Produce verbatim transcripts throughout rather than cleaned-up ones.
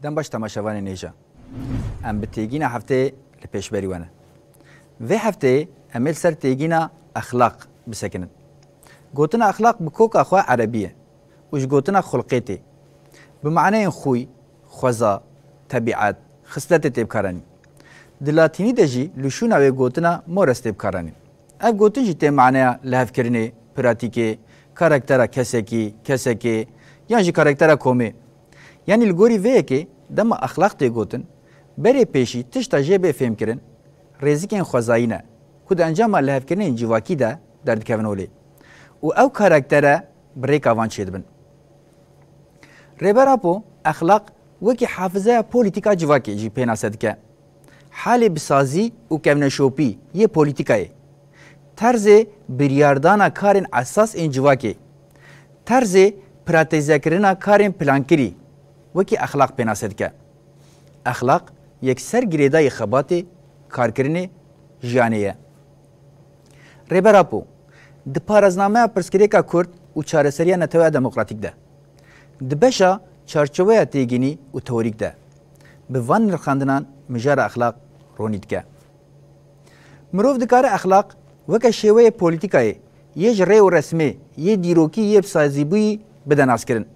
Dem baş temaşevanên hêja. Em bi têgîna hefteyê li pêşberî we ne. Vê hefteyê em ê li ser têgîna exlaq bisekinin. Gotina exlaq bi koka xwe erebî ye û ji gotina xulqê tê. Bi maneyên xûy, xweza, tebîet, xisletê tê bikaranîn. Di latînî de jî li şûna wê gotina mores tê bikaranîn. Ev gotin jî tê maneya lihevkirinê, pratîkê, karaktera kesekî, kesekê yan jî karaktera komê. Yanî li gorî vê yekê dema exlaq tê gotin, berê pêşî tişta jê bê fêmkirin, rêzikên xwezayî ne ku di encama lihevkirinên civakî de derdikevin holê û ew karaktere bi rêka van çêdibin. Rêber Apo exlaq wekî hafizeya polîtîk a civakê jî pênase dike. Halê bi sazî û kevneşopî yê polîtîkayê, terzê biryardana karên esas ên civakê, terzê pratîzekirina karên plankirî wekî exlaq pênase dike. Exlaq yek ser girêdayî xebatê, karkirinê, jiyanê ye. Rêber Apo di paraznameya pirsgirêka Kurd û çareseriya neteweya demokratîk de, di beşa çarçoveya têgînî û teorîk de bi van nirxandinan mijara exlaq ronî dike. Mirov dikare exlaq weke şêweyê polîtîkayê yê ji rê û resmê yê dîrokî yê bi sazîbûyî bide naskirin.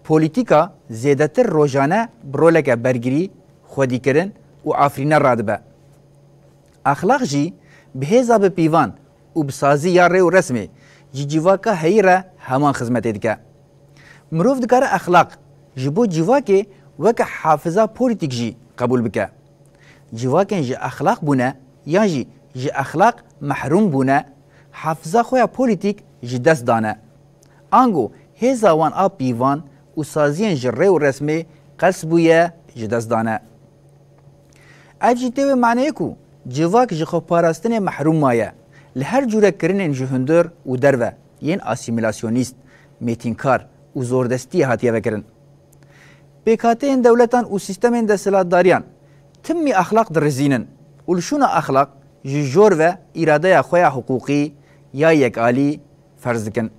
Polîtîka zêdetir rojane bi roleke bergirî, xwedîkirin û afirîne radibe. Exlaq jî bi hêza bi pîvan û bi sazî ya rê û resmê ji civaka heyî re heman xizmetê dike. Mirov dikare exlaq ji bo civakê weke hafiza polîtîk jî qebûl bike. Civakên ji exlaq bûne yan jî ji exlaq mehrûm bûne, hafiza xwe ya polîtîk ji dest dane. Ango hêza wan a pîvan û saziyên ji rê û resmê qels bûye ji dest dane. Ev jî tê wê maneyê ku civak ji xweparastinê mehrûm maye, li her cûre kirinên ji hundir û derve yên asîmîlasyonîst, mêtînkar û zordestiyê hatiye vekirin. Pêkhateyên dewletan û sîstemên desthilatdariyan timî exlaq dirizînin û li şûna exlaq ji jor ve îradeya xwe ya hiqûqî ya yekalî ferz dikin.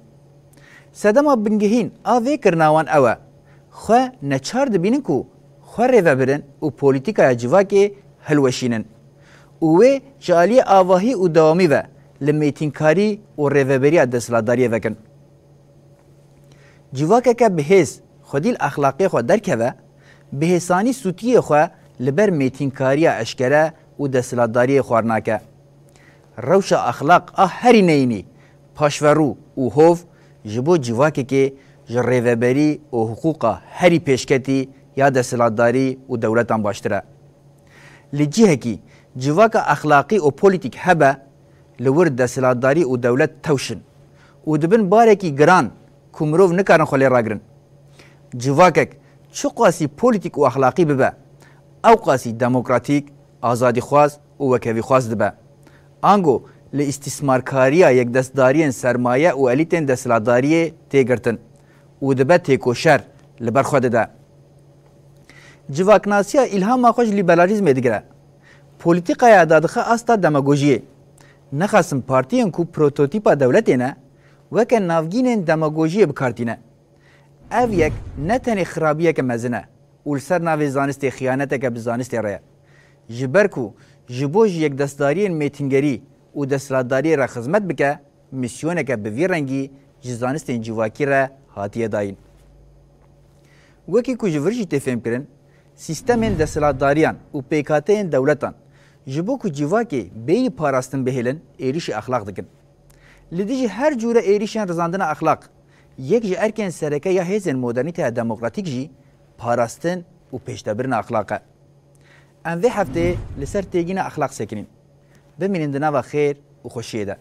Sedema bingehîn a vê kirina wan ew e, xwe neçar dibînin ku xwe rêvebirin û polîtîkaya civakê hilweşînin û wê ji aliyê avahî û dewamî ve li mêtînkarî û rêveberiya desthilatdariyê vekin. Civakeke bi hêz xwedî li exlaqê xwe derkeve, bi hêsanî sûtiyê xwe li ber mêtînkariya eşkere û desthilatdariyê xwar nake. Rewşa exlaq a herî neyînî, paşverû û hov ji bo civakekê ji rêveberî û hiqûqa herî pêşketî ya desthilatdarî û dewletan baştir e. Li cihekî civaka exlaqî û polîtîk hebe, li wir desthilatdarî û dewlet tewş in û dibin barekî giran ku mirov nikarin xwe lê ragirin. Civakek çiqasî polîtîk û exlaqî bibe, ewqasî demokratîk, azadîxwaz û wekevîxwaz dibe. Ango li îstîsmarkariya yekdestdariyên sermaye û elîtên desthilatdariyê tê girtin û dibe têkoşer, li ber xwe dide. Civaknasiya îlhama xwe ji lîberalîzmê digire. Polîtîkaya dadixe asta demagojiyê. Nexasim partiyên ku prototîpa dewletê ne, weke navgînên demagojiyê bi kar tîne. Ev yek ne tenê xirabiyeke mezin e û li ser navê zanistê xiyaneteke bi zanistê re ye. Ji ber ku ji bo ji yekdestdariyên mêtîngerî û desthilatdariyê re xizmet bike, mîsyoneke bi vî rengî ji zanistên civakî re hatiye dayîn. Wekî ku ji vir jî tê fêmkirin, sîstemên desthilatdariyan û pêkhateyên dewletan ji bo ku civakê bêyî parastin bihêlin, êrîşî exlaq dikin. Li dijî her cûre êrîşên rizandina exlaq, yek ji erkên sereke ya hêzên modernîteya demokratîk jî parastin û pêşdebirina exlaq e. Em vê hefteyê li ser têgîna exlaq sekinîn. Bimînin di nava xêr û xweşiyê de.